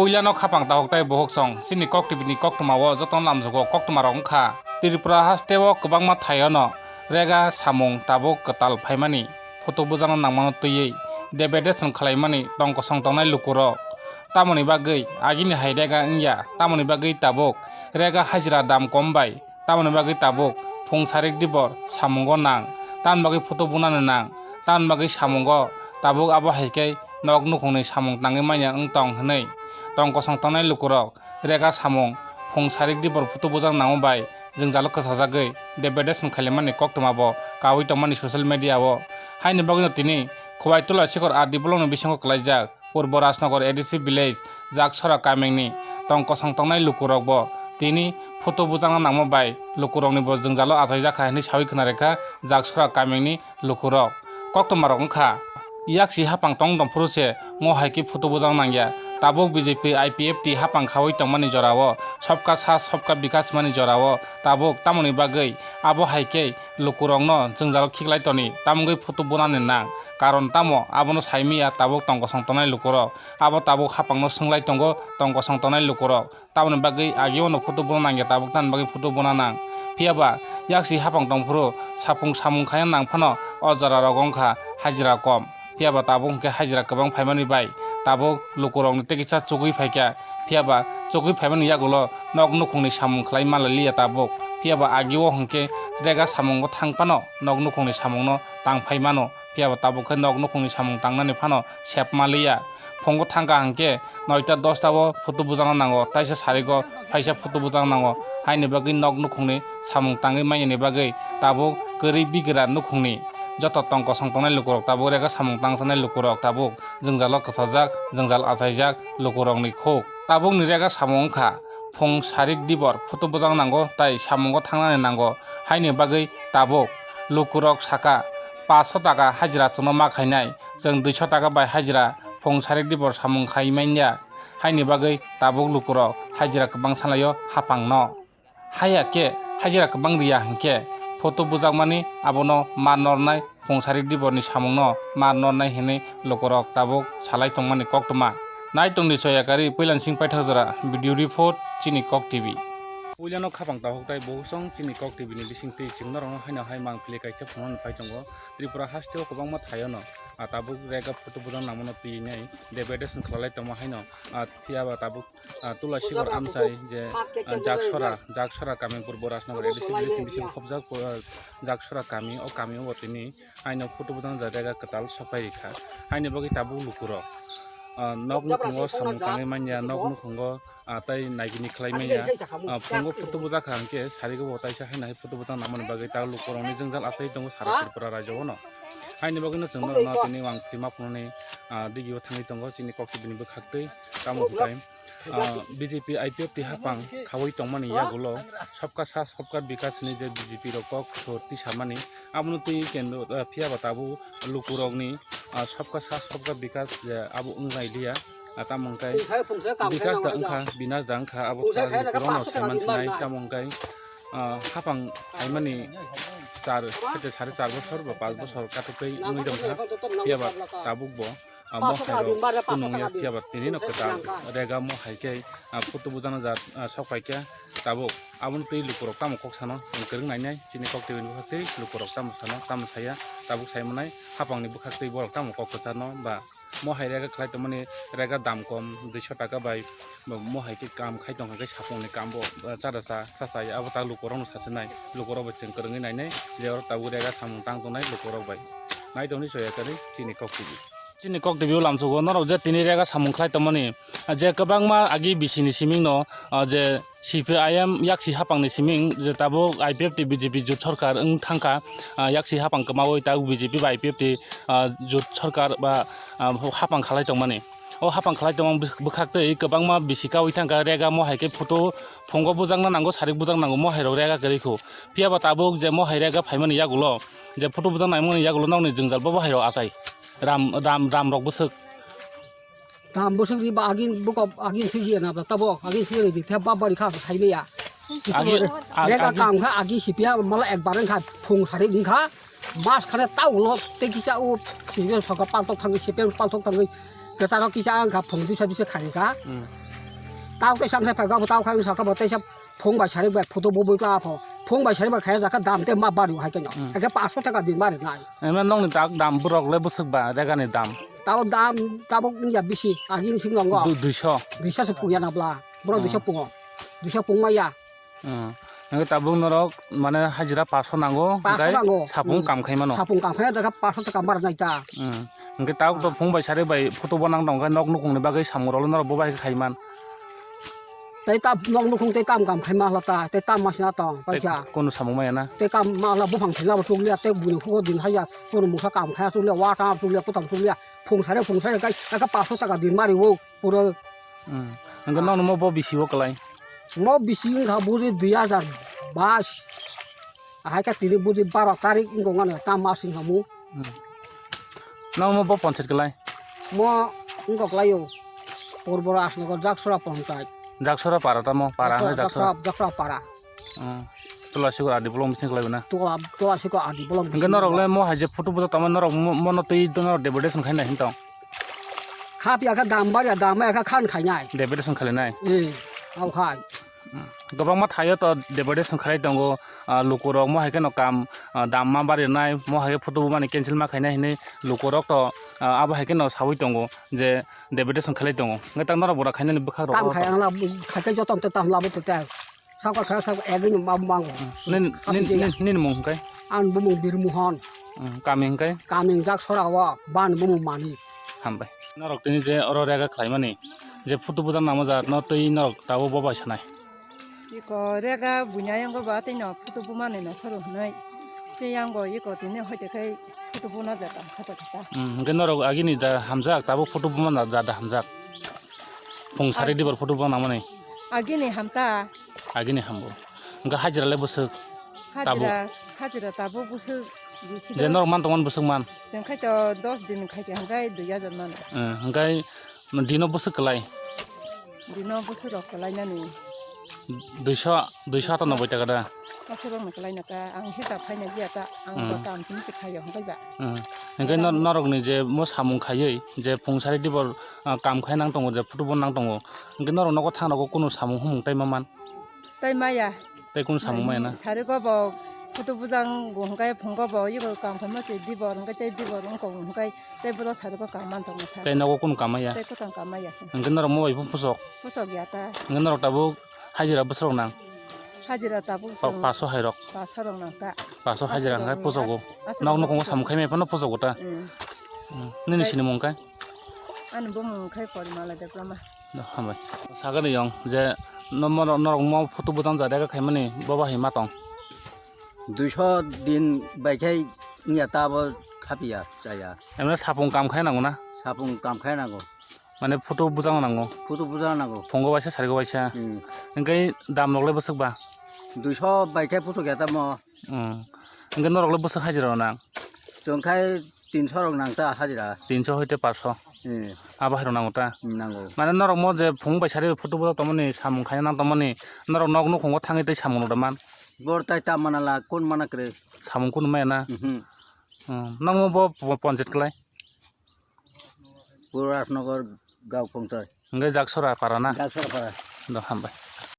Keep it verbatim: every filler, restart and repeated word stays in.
Puilano khapang tahuk tai buhuk song, chini kok T V ni koktwma o jotono lamjokgo koktwma rok wngkha. Tripura haste o kwbangma thai o no rega samung tabuk kwtal phaimani photo bujano nangmano twiwi degradation khwlaimani tong kosong tongnai lukurok. Tamoni bagwi agini hai rega wngya, tamoni bagwi tabuk rega hajira dam kom bai tamoni bagwi tabuk phung sarik dibor samungo nang, tamoni bagwi photo bunani nang, tamoni bagwi samungo tabuk abo hai khe nok nukhungni samung tangwi manya wng tong hwnwi tong kosong tongnai lukurok rega samung phung sarik dibor photo bujak nango bai jwngjalo kwchajagwi degradation khailaimani koktwma bo kaui tongmani social media o. Haini bagwino tini Khowai Tula Sikor R D block ni bisingo kwlaijak. Purbo Rajnagar A D C village Jaksora kamingni tong kosong tongnai lukurokbo tini photo bujakna nangma bai lukuroknibo jwngjalo achaijak kha hinwi saui khna rwkha Jaksora kamingni lukurok. Koktwmarok wngkha yaksi hapang tong tongphuru se mo hai khe photo bujak nangya. Tabuk B J P I P F T hapang khaui tongmani jorao, sabka saath sabka bikas hwnmani jorao tabuk tamoni bagwi abo hai khe lukurokno jwngjalo khiklai toni, tamogwi photo bunani nang. Karon tamo abono saimanya tabuk tong kosong tongnai lukurok. Abo tabuk hapangno swnglai tongo tong kosong tongnai lukurok. Tamoni bagwi agio no photo buna nangya, tabuk tamoni bagwi photo buna nang. Phiyaba yaksi hapang tongphuru sapung samung khaina nang phano o jorarok wngkha hajira kom. Phiyaba tabuk hwnkhe hajira kwbang phaimani bai tabuk lukurokni tei kisa chugui phaikha. Phiyaba chugui phaimani yagulo nok nukhungni samung khlai manliliya tabuk. Phiyaba agio hwnkhe rega samungo thang phano nok nukhungni samungno tang phai mano. Phiyaba tabuk khe nok nukhungni samung tangnani phano sep manliya. Phungo thangkha hwnkhe noita dosta o photo bujagna nango, taisa sarigo phaisa photo bujagna nango. Haini bagwi nok nukhungni samung tangwi manyani bagwi tabuk kwrwi bigra nukhungni joto tong kosong tongnai lukurok tabuk rega samung tangsanai lukurok tabuk jwngjalo kwchajak, jwngjal achaijak lukurokni khuk. Tabukni rega samung wngkha phung sarik dibor photo bujagna nango tai samungo thangnani nango. Haini bagwi tabuk lukurok saka, "Paanch sho taka hajira chwngno ma khainai, chwng dui sho taka bai hajira phung sarik dibor samung khai manya." Haini bagwi tabuk lukurok hajira kwbang salaio hapangno. Haya khe hajira kwbang riya hwnkhe photo bujakmani abono ma nornai, phung sarik diborni samungno ma nornai hinwi lukurok tabuk salai tongmani koktwma. Nai tongdi soyakari puilansing paithak jora video report chini kok T V. Puilano khapang tahuk tai buhuk song chini kok T V ni bisingtwi chwng norokno haino hai mangpili kaisa phunukna phai tongo. Tripura hasteo kwbangma thaiono, ah, tabuk rega photo bujak nangmano twi nai degradation khwlalai tongma haino, ah, phiyaba tabuk, ah, Tula Sikor amchai je, ah, Jaksora, Jaksora Kamingpur Borasnagar A D C village ni bisingo khobjak, ah, Jaksora kami, o kamio bo tini haino photo bujak rega kwtal sopai rikha. Haini bagwi tabuk lukurok, ah, nok nukhungo samung tangwi manya, nok nukhungo, ah, tai naigini khlai manya. Ah, phungo photo bujak kha hwnkhe sarigo bo taisa haino hai photo bujak nangmani bagwi ta lukurokni jwngjal achai tongo sara Tripura rajyo o no. Haini bagwino chwng norokno tini ang twi ma phunukni, ah, digio thangwi tongo chini kok T V ni bwkhaktwi. Tamo hwnkhe, ah, B J P I P F T hapang khaui tongmani yagulo sabka saath sabka bikas hinwi je B J P rok kok so tisamani, abono twi kendo, ah, phiyaba tabuk lukurokni, ah, sabka saath sabka bikas je abo wnglailiya. Ah, tamo hwnkhe bikas da wngkha, binas da wngkha, abo lukurokno saiman sinai. Tamo hwnkhe, ah, hapang phaimani char, sade sare char bosor ba panch bosor katokwi wngwi tongkha. Phiyaba tabuk bo, ah, mo hai rok kunung ya, phiyaba tini no kwtal rega mo hai khe, ah, photo bujana jat, ah, sok pai khe tabuk. Aboni twi lukurok tamo kok sano chwng kwrwng nainai, chini kok T V ni bwkhak twi lukurok tamo sano, tamo saya, tabuk sai manai hapang ni bwkhak twi borok tamo kok kwchar no ba mo hai rega khlai tongmani rega dam kom dui sho taka bai. Bo mo hai khe kam khai tong kha khe sapung ni kam bo, ah, chada cha, cha cha ya, abo ta lukurok no sachi nai, lukurok bai chwng kwrwngwi nainai, je oro tabuk rega samung tang tongnai lukurok bai. Nai tongni soya kari chini kok T V. Chini kok T V o lamsugo norok je tini rega samung khlai tongmani, ah, je kwbangma agi bisi ni siming no, ah, je C P I M yaksi hapang ni siming je tabuk I P F T B J P jut sarkar wng thang kha, ah, yaksi hapang kwmaui tabuk B J P bai I P F T, ah, jut sarkar ba, ah, hapang khlai tongmani. O hapang khlai tongma bwk-, bwkhak twi kwbangma bisi kaui thang kha, rega mo hai khe photo phungo bujak na nango, sarik bujak nango, mo hai rok rega kwrwi kho. Phiya ba tabuk je mo hai rega phaimani yagulo, je photo bujak naimani yagulo nokni jwngjal bo, bo hai rok achai. Ram, ram, ram rok bwswk. Ram bwswk ri ba agin bwkha agin thwi ya na ba tabuk agin thwi ya di the ba bari kha sai me ya. Agi, ag-, rega agi. Kam kha agi sipya mala ek bar wng kha phung sarik wng kha. Mas khane ta ulo te kisa u sibel soka paltok thangwi sipya paltok thangwi. Kwcharo kisa ang kha phung duisa duisa khani kha. Hmm. Tao tei sam sai phaikha bo tao khai wngsa kha bo tei sa phung bai sarik bai photo bo bui kha pho. Phung bai sarik bai khaya jakha dam tei ma bari hai khe no. Hmm. Ekhe paanch sho taka din bari nai. Emno nokni tak dam borok le bwswk ba regani dam? Tao dam tabuk wngya bisi agini sing nongo. Du-, duiso. Duiso se pungya na bla. Borok Hmm. duiso pungo. Duiso pung maya. Hmm. Hingke tabuk norok mane hajira paanch sho nango, Paanch sho hingke nango. sapung Hmm. kam khai mano. Sapung kam khai jakha paanch sho taka mar nai ta. Hmm. Hingke tabuk to phung bai sarik bai photo bo nang tong khe nok nukhung ni bagwi samung rok norok bo bai khe khai man. Tei tam nok nukhung tei kam kam khai ma hla ta, tei tam ma sina tong, Tei paikha. Kunu samung maya na? Tei kam ma hla buphang sina bo chukliya, tei buini hugo din haya, kunu musa kam khai chukliya, wa ta chukliya, kutam chukliya, phung sare, phung sare, kai, kai paanch sho taka din mari o, pura. Hmm. Hingke nokni mo bo bisi o kwlai? Mo bisi wngkha buri dui hajar bais. Ahai khe tini buri baro tarik wngkha mano, tam mas wngkha mo. Hmm. Nokni mo bo ponchayat kwlai? Mo wngkha kwlai o, Purbo Rajnagar Jaksora ponchayat. Jaksora para tamo, para Jaksora, hwnwi Jaksora. Jaksora, Jaksora para. Hmm. Tola sikor adi bolong bising kwlai na? Tola, tola sikor adi bolong Hingke bising norok kwlai. Le mo hai je photo bujak tamo norok mo, mono twi norok degradation khai nai hin tong? Khap ya kha dam bar ya dam ya kha khan khai nai. Degradation khalai nai? Eh, au khai. Hmm. Kwbangma thaio to degradation khalai tongo, ah, lukurok mo hai kheno kam, ah, dam ma barinai, mo hai khe photo bumani cancel ma khainai hinui lukurok to, ah, abo hai kheno saui tongo je degradation khalai tongo. Hingke tak norok bora khainani bwkhak rok Tam oro khai to. Ang la khai khe joto to tam labo to te. Sakwa kha sakwa egini ma mango. Nini, Kapi nini, jaya. Nini, nini mung hingke? Ang bumung Birmohon. Hmm, kami hingke? Kami jak sora o, ban bumung mani. Hambai. Norok tini je oro rega khlaimani, je photo bujak nangma jat no twi norok tabuk bo bai sanai. Iko rega bunya yango ba tei no photo bumani no khoro hwnwi. Tei yango iko tini hoite khai photo buna jata khata khata. Hmm, hingke norok agini da hamjak, tabuk photo bumana jada hamjak. Phung sari Ag- dibor photo buna nangmani. Agini hamta. Agini hambo. Hingke hajira le bwswk? Tabuk. Hajira, hajira tabuk bwswk bisi Je do. Norok man tongmani bwswk man? Jeng khai to dos din khai khe hingke dui hajar man. Eh, hingke dino bwswk kwlai? Dino bwswk rok kwlai nani. Duiso, duiso atanoboi taka da? Bwswk rok no kwlai naka, ang hisab khai na jia ta, ang Hmm. Bo kam simi se khayo hingke ba. Hmm. Hingke nor-, norok ni je mo samung khaiwi, je phung sari dibor, ah, kam khai nang tongo, je photo bo nang tongo. Hingke norok nogo thang nogo kunu samung humung tai ma man? Tai maya. Tai kunu samung maya na? Sari go bo photo bujang go hingke phungo bo, ibo kam khaima se dibor, hingke tei dibor wngkong hingke tei bodo sari go kam man tongma sa. Tai nogo kunu kam maya? Tai kotang kam maya se. Hingke norok mo bai phung pusok? Pusok ya ta. Hingke norok tabuk hajira bwswk rok nang? Hajira tabuk Pa-, chwng paso hai rok? Paso rok nang ta. Paso hajira hingke pusogo. Aswk Nok rok nukhungo aswk. Samung khai mai phano pusogo ta? Hmm. Hmm. Nini sini mung kai? Ani bumung khai Porimala Debbarma. No, hambai. Sagani yong je no mo norok mo photo butang jada khe khaimani boba hai ma tong. Duiso din bai khai wngya ta abo khapiya chaya. Emne sapung kam khai nango na? Sapung kam khai nango. Mane photo bujang nango. Photo bujang nango. Phungo waisa sarigo waisa. Hmm. Hingke dam rok le bwswk ba? Duiso bai khai photo kya tamo. Hmm. Hingke norok le bwswk hajira rok nang? Chwng khai tinso rok nang ta hajira. Tinso hoite paso. Hmm. Abo hai rok nango ta? Hmm, nango. Mane norok mo je phung bai sari photo bujak tongmani samung khaina nang tongmani norok nok nukhungo thangwi tei samung rok da man? Bor tai ta mana la kun mana kwrwi. Samung kun maya na? Mhm. Hmm. Nang mo bo po-, ponchayat kwlai? Purasnagar Gao Pongtai. Hingke Jaksora para na? Jaksora para. Do hambai.